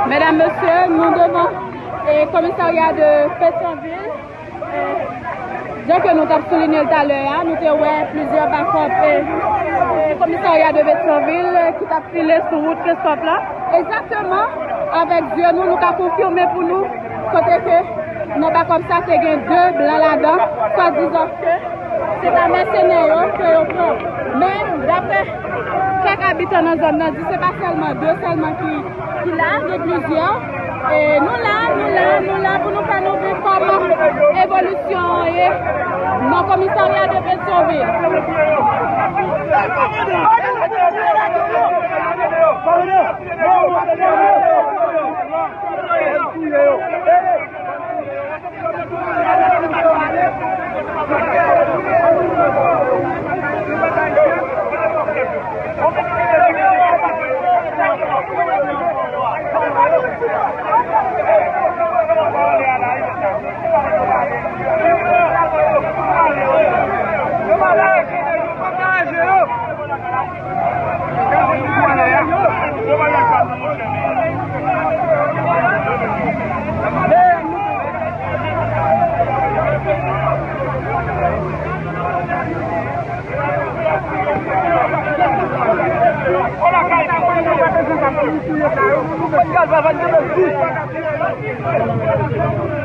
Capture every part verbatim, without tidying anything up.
Medam, mesye, nou devan, eh, komisarya de Petyonvil. Eh, jan ke nou t ap soulinye l talè a, nou te wè plizyè bakòp, eh, eh, komisarya de Petyonvil, eh, ki t ap file sou wout Kenstòp la. Egzakteman, avèk zye nou, nou ka konfime pou nou kote ke nan bakòp sa te gen de blan ladan, swadizan ke se ta mèsenè yo ke yo pran. Men, daprè kèk abitan nan zòn nan, di se pa sèlman de sèlman ki, ki la, gen plizyè. E nou la, nou la, nou la pou nou fè nou viv kòman evolisyon an ye nan komisarya de Petyonvil.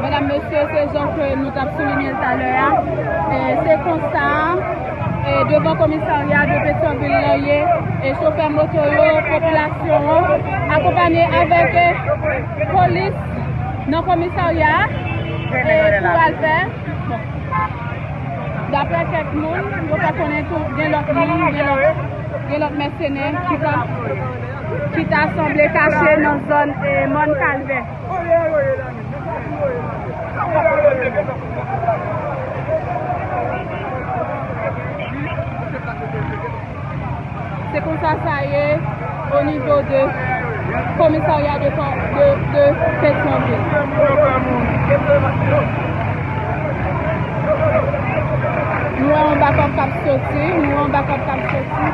Medam, mesye, se jan ke nou t ap soulinye l talè a. E, se konsa, e, devan komisarya de Petyonvil lan ye, e, chofè moto yo, popilasyon an, akonpanye avèk, e, polis nan komisarya a, e, pou al fè. Bon. Daprè kèk moun, yo fè konnen tou gen lòt moun, gen lòt, gen lòt mèsenè ki ta, ki ta sanble kache nan zòn, e, Mòn Kalvè. Se konsa sa ye o nivo de komisarya de, de, de Petyonvil. Nou wè yon bakòp k ap soti, nou wè yon bakòp k ap soti.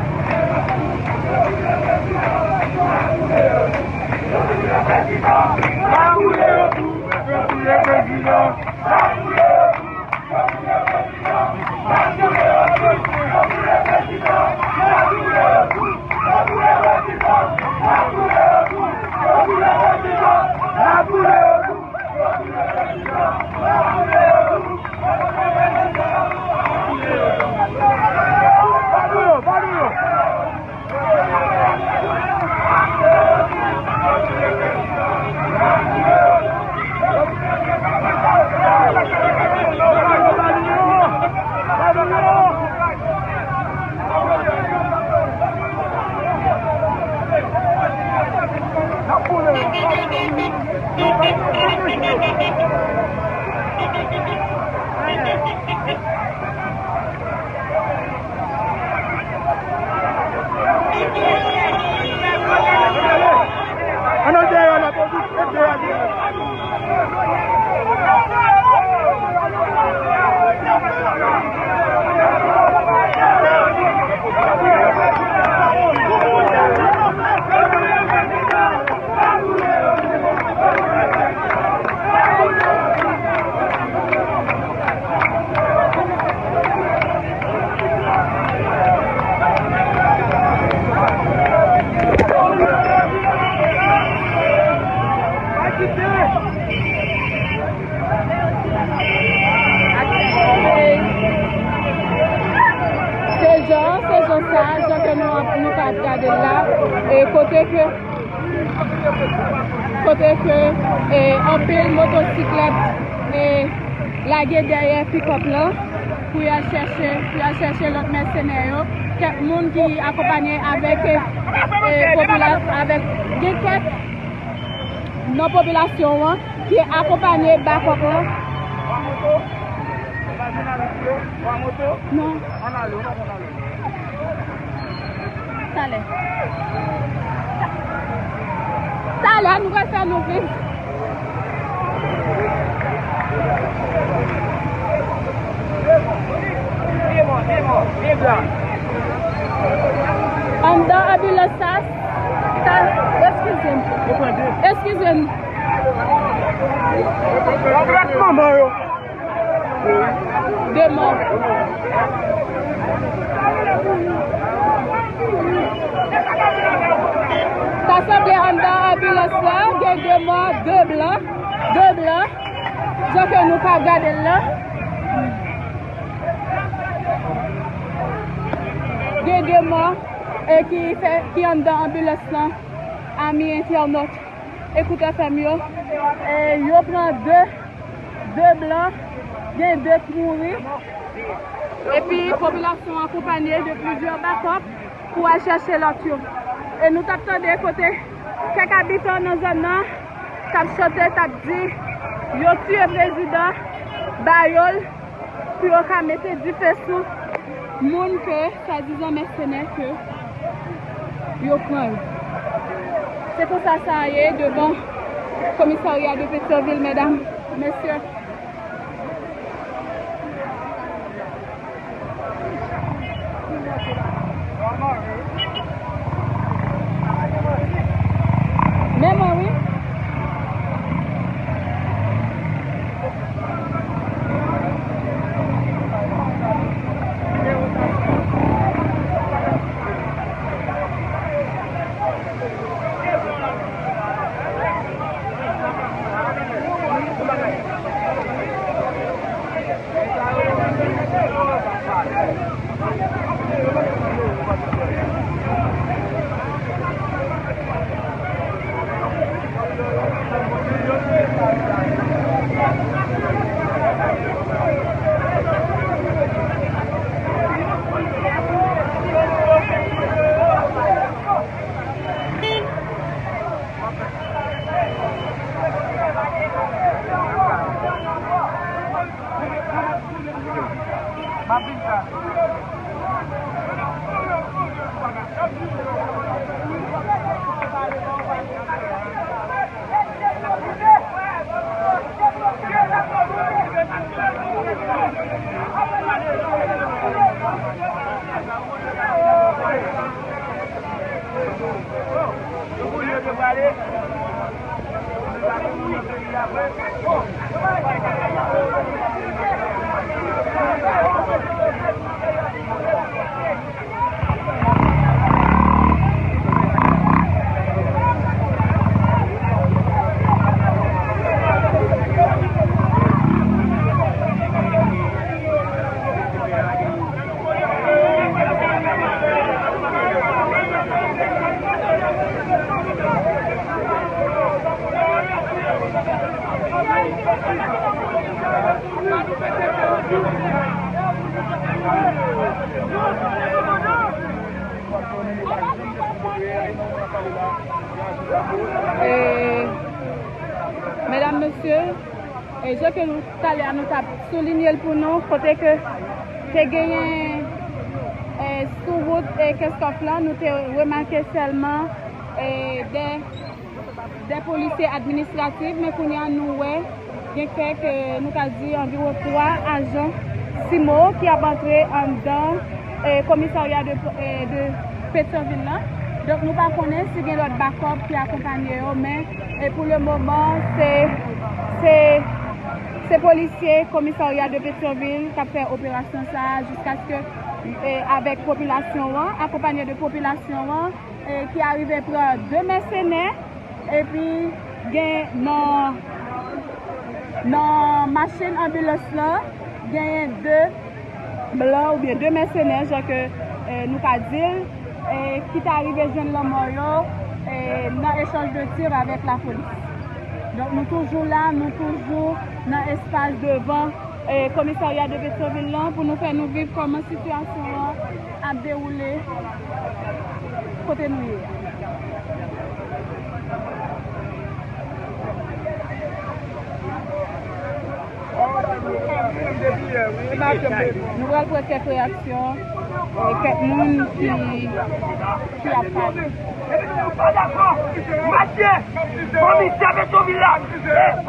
Ann al dèyè la, pou di, dèyè la. Ap gade l la, e kote ke, kote ke, e, anpil motosiklèt, e, lage dèyè pikòp lan pou y al chèche, pou y al chèche lòt mèsenè yo. Kèk moun ki akonpanye avèk, e, e, popila-, avèk, gen kèk nan popilasyon an ki akonpanye bakòp lan. Non. Talè. Talè, nou pral fè nou viv. Anndan anbilans sa, ta, eskize m. Eskize m. Manman yo. De mò. Sa sanble anndan anbilans la, gen de mò, de blan, de blan. Jan ke nou ka gade l la. Gen de mò, e ki fè, ki anndan anbilans lan, ami entènòt. Ekoutè F M yo, e, yo pran de, de blan, gen de k mouri. Epi popilasyon an akonpanye de plizyè bakòp pou al chèche lòt yo. E nou t ap tande kote kèk abitan nan zòn nan t ap chante, t ap di, yo tiye prezidan, ba yo l, pou yo ka mete dife sou moun ke swadizan mèsenè ke yo pran yo. Se konsa sa ye devan komisarya de Petyonvil, medam, mesye. Men mwen, wi. E, medam, mesye, e jan ke nou, talè a, nou t ap soulinye l pou nou, kote ke te genyen, e, sou wout, e, Kenskòf lan, nou te remake sèlman, e, de de polisye administratif, men kounye a nou wè gen kèk, e, nou ka di anviwon twa ajan CIMO ki ap antre anndan, e, komisarya de, e, de Petyonvil lan. Donk, nou pa konnen si gen lòt bakòp ki akonpanye yo, men, e, pou le moman, se, se, se polisye komisarya de Petyonvil k ap fè operasyon sa a jiskaske, e, avèk popilasyon an, akonpanye de popilasyon an, e, ki arive pran de mèsenè, epi gen nan, nan machin anbilans lan, genyen de blan oubyen de mèsenè, jan ke, e, nou ka di l. e, ki ta rive jwenn lanmò yo, e, nan echanj de tir avèk lapolis. Donk, nou toujou la, nou toujou nan espas devan, e, komisarya de Petyonvil lan pou nou fè nou viv kòman sitiyasyon an ap dewoule kote nou ye a. Nou pral pran kèk reyaksyon, e, kèk moun ki, ki ap pale. Epi nou pa dakò. Matye, komisè Petyonvil la, e,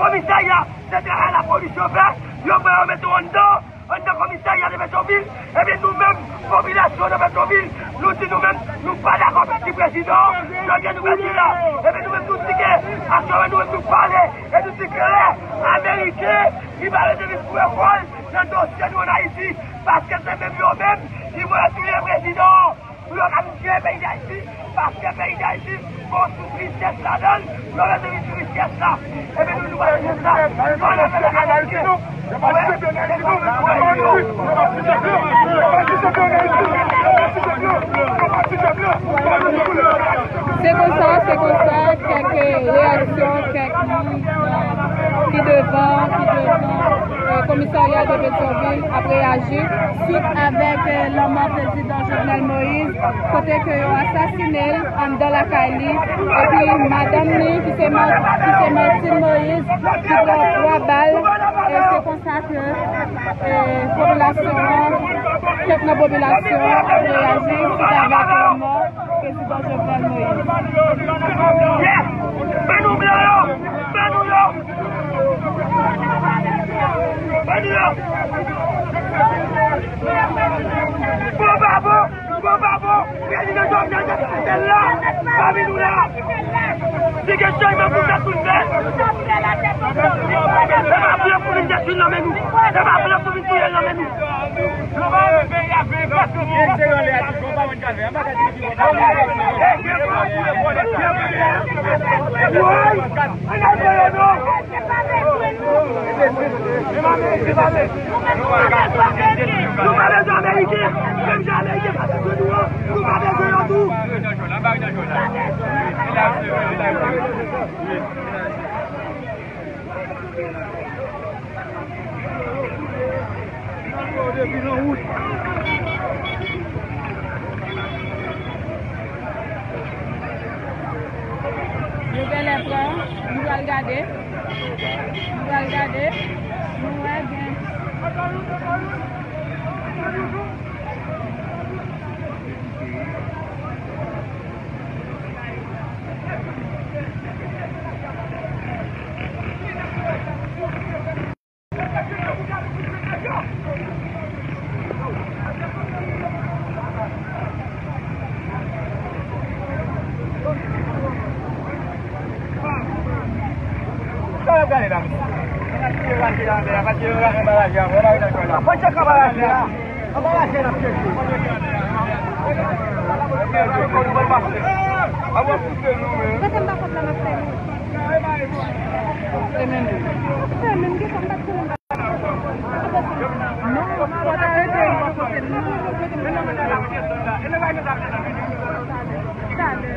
komisarya santral lapolis yo fè, yo pran yo mete yo anndan. Anndan komisarya de Petyonvil, epi nou menm, popilasyon de Petyonvil, nou di nou menm, nou pa dakò pèdi prezidan, Jovenel nou pèdi la. Epi nou menm, nou di ke aktyèlman nou menm, nou pale, e nou di klè, Ameriken, li pa rete vin foure kò l nan dosye nou ann Ayiti, paske se menm yo menm ki voye touye prezidan an. Pou yo ka vin jere peyi Dayiti, paske peyi Dayiti gon soufri tèt ladan l, pou yo rete vin soufri tèt la. Ebyen, nou, nou pa bezwen sa. Ann avèk Ameriken. Se konsa, se konsa, kèk reyaksyon, kèk moun, euh, ki devan, ki devan, euh, komisarya de Petyonvil ap reyaji. Swit avèk, eh, lanmò prezidan Jovenel Moïse, kote ke yo asasinen l anndan lakay li, epi madanm li, ki se Ma-, ki se Martine Moïse, ki pran twa bal, e se konsa ke, eh, popilasyon an, kèk nan popilasyon an ap reyaji swit avèk lanmò prezidan Jovenel Moïse. Ban nou blan yo! Ban nou yo! Bon pa bon, bon pa bon, prezidan Jovenel Moïse la, pami nou la. Si gen chanjman pou fèt, pou n fè. Se pa vle pou vin detwi l nan men nou. Se pa vle pou vin touye l nan men nou. Woy! Ann al voye nou! Nou pa bezwen Ameriken! Menm jan Ameriken pa bezwen nou an, nou pa bezwen yo tou! Yo genlè pran, nou pral gade, nou pral gade, nou wè gen. Sa w ap gade la, mesye? Anbaraje a, anbaraje a. Anbaraje a n ap chèche. Gade m pa kont la m ap fè nou. Fè menm. Fè menm, gen sa m pa t konnen m pa t konnen. Non, fò ta rete yon bò kote m. Talè.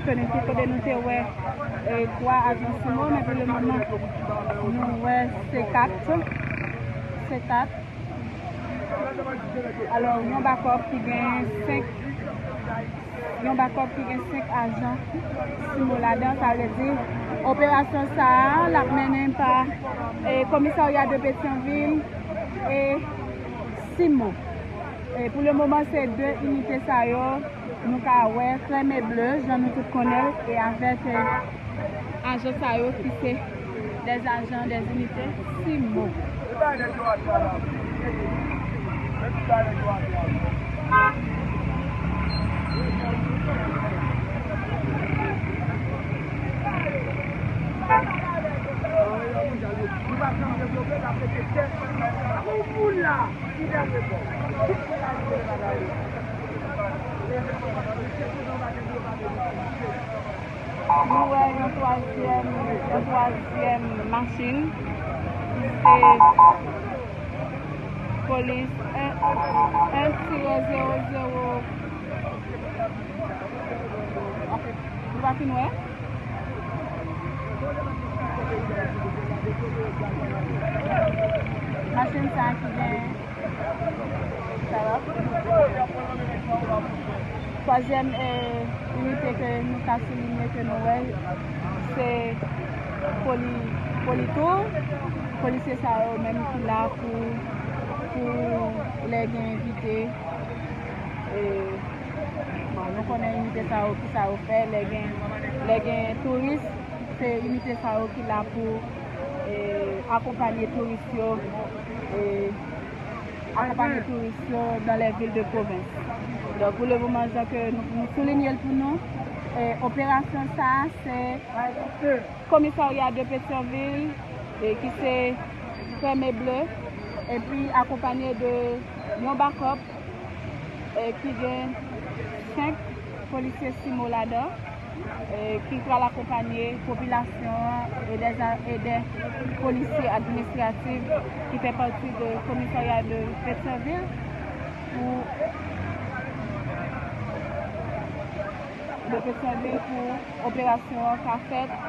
Kote nou te wè, e, twa ajan simo, men pou le moman, nou wè se kat. Se kat. Alò, yon bakòp ki gen senk, yon bakòp ki gen senk ajan simo ladan, sa vle di, operasyon sa a, l ap mennen pa, e, Komisarya de Petyonvil e simo. E, pou le moman, se de inite sa yo, nou ka wè, krèm e ble, jan nou tout konnen l, e avèk, e, ajan sa yo ki se des agents des unités simo. Nou wè yon twazyèm, yon twazyèm machin ki se polis, en, en tire zewo zewo. Ok, nou pa fin wè? Machin sa ki gen Twazyèm, e, inite ke nou ka soulinye ke nou wè, se poli-, politour. Polisye sa yo menm ki la pou, pou lè gen envite. E, bon, nou konnen inite sa yo, ki sa yo fè, lè gen, lè gen touris, se inite sa yo ki la pou, e, akonpanye touris yo, e, akonpanye touris yo dans les villes de province. Donk, pou le moman, jan ke nou, nou soulinye l pou nou, e, operasyon sa a, se Komisarya de Petyonvil, e, ki se krèm e ble, epi akonpanye de yon bakòp, e, ki gen senk polisye simo ladan, e, ki pral akonpanye popilasyon an e dè, e dè polisye administratif ki fè pati de Komisarya de Petyonvil pou, de Petyonvil pou operasyon an ka fèt.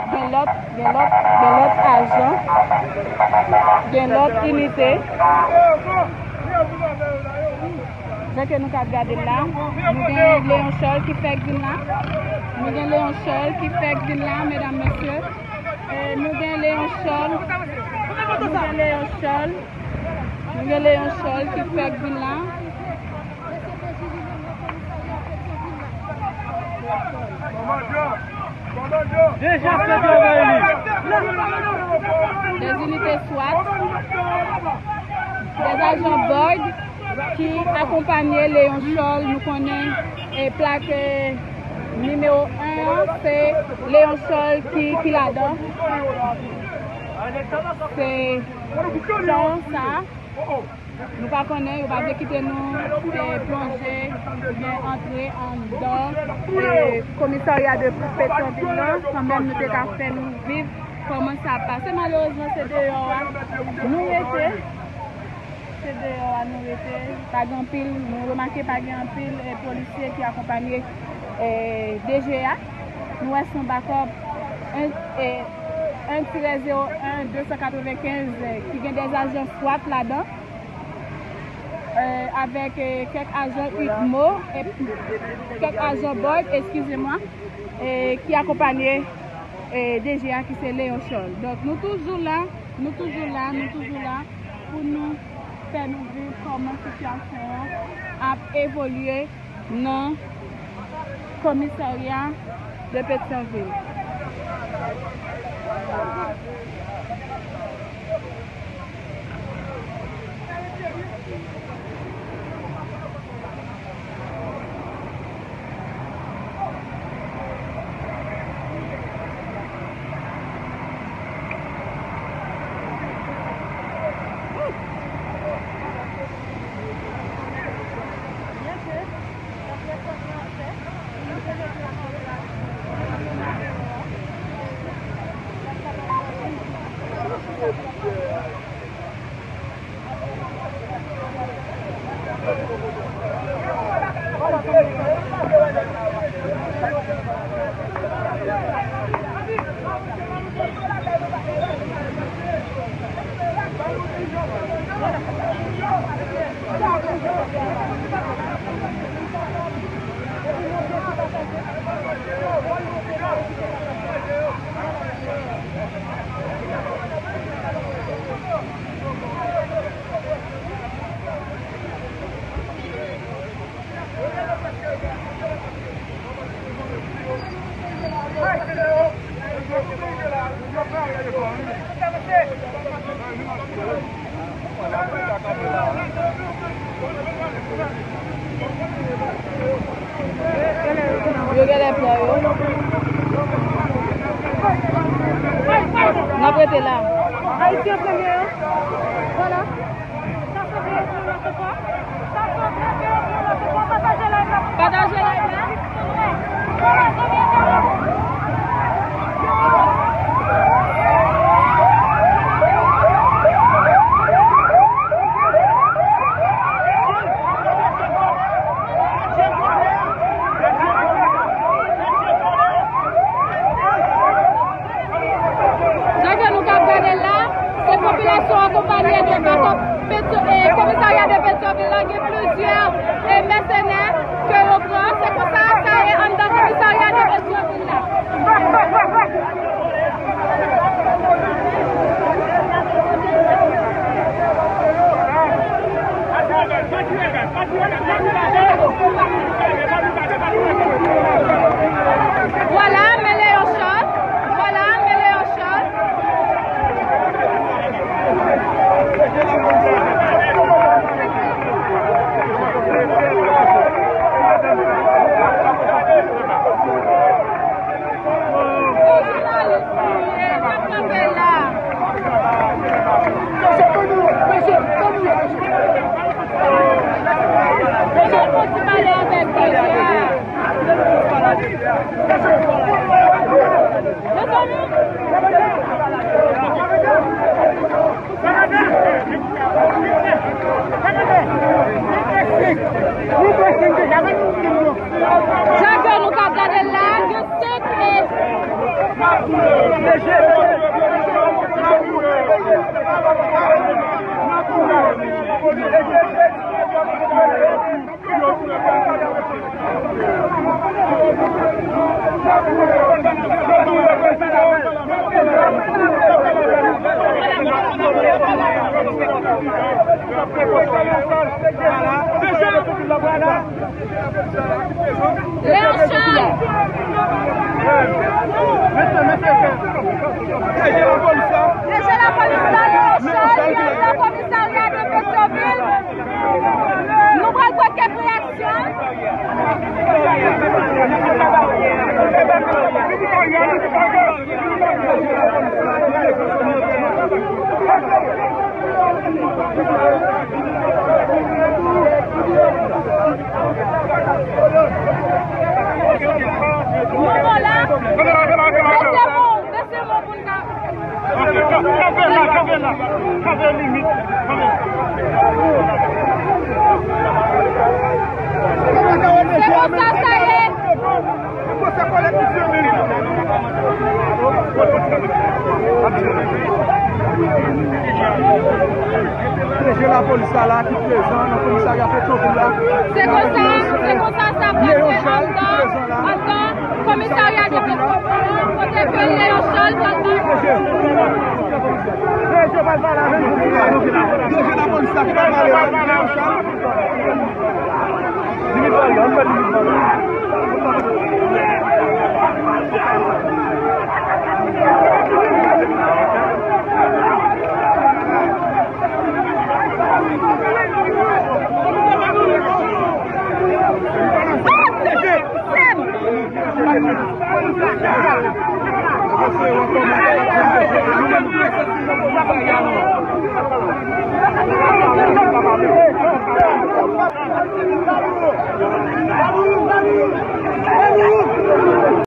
Gen lòt, gen lòt, gen lòt ajan, gen lòt inite. Jan ke nou ka ap gade l la, nou gen Leon Charles ki fèk vin la. Nou gen Leon Charles ki fèk vin la, medam, mesye. E nou gen Leon Charles. Nou gen Leon Charles. Nou gen Leon Charles ki fèk vin la. Deja fèt anvayi li. Des unités SWAT, des agents BOID ki akonpanye Leon Charles. Nou konnen, e, plak, e, nimewo en an, se Leon Charles ki, ki ladan. Se jan sa. Nou pa konnen, yo pa vle kite nou, e, plonje oubyen antre anndan, e, komisarya de Petyonvil lan, kanmenm nou te ka fè nou viv kòman sa ap pase. Malerezman, se deyò a nou rete. Se deyò a nou rete. Pa gen anpil, nou remake pa gen anpil, e, polisye ki akonpanye, e, D G A. Nou wè se yon bakòp en, e, en tirè zewo en de san katrevenkenz, e, ki gen dè ajan SWAT ladan. E, avèk, e, kèk ajan UTMO, e, kèk ajan BOID, eskize mwa, e, ki akonpanye, e, D G A ki se Leon Charles. Donk, nou toujou la, nou toujou la, nou toujou la pou nou fè nou viv kòman sitiyasyon an ap evolye nan komisarya de Petyonvil. N ap rete la. Ayisyen premye yo. Vwala. Sa se vre pou lòt fwa. Sa se vre pou lòt fwa. Pataje live la. Pataje live la. Jan ke nou k ap gade l la, se popilasyon akonpanye de bakòp Petyo-, eh, komisarya de Petyonvil la, gen plizyè, eh, mèsenè ke yo pran. Se konsa sa ye anndan komisarya de Petyonvil la. Vwala, men Leon Charles. Vwala, men Leon Charles. Tout jounalis nou ye, n ap kanpe la. N ap kontinye pale avèk pèp la. Mezanmi. Jan ke nou ka gade l la, gen senk e. Léon Charles. D G lapolis la, Léon Charles, ki anndan komisarya de Petyonvil. Nou pral pran kèk reyaksyon. Moman la, mèsi bon, mèsi bon pou n ka. Kanpe la, kanpe la, kanpe limit, kanpe. Se konsa sa ye. Deje lapolis la, la ki prezan nan komisarya Petyonvil la. Se konsa, se konsa sa pase anndan, anndan komisarya de Petyonvil la, kote ke Léon Charles t ap. Deje lapolis la ki pral pale la, Léon Charles.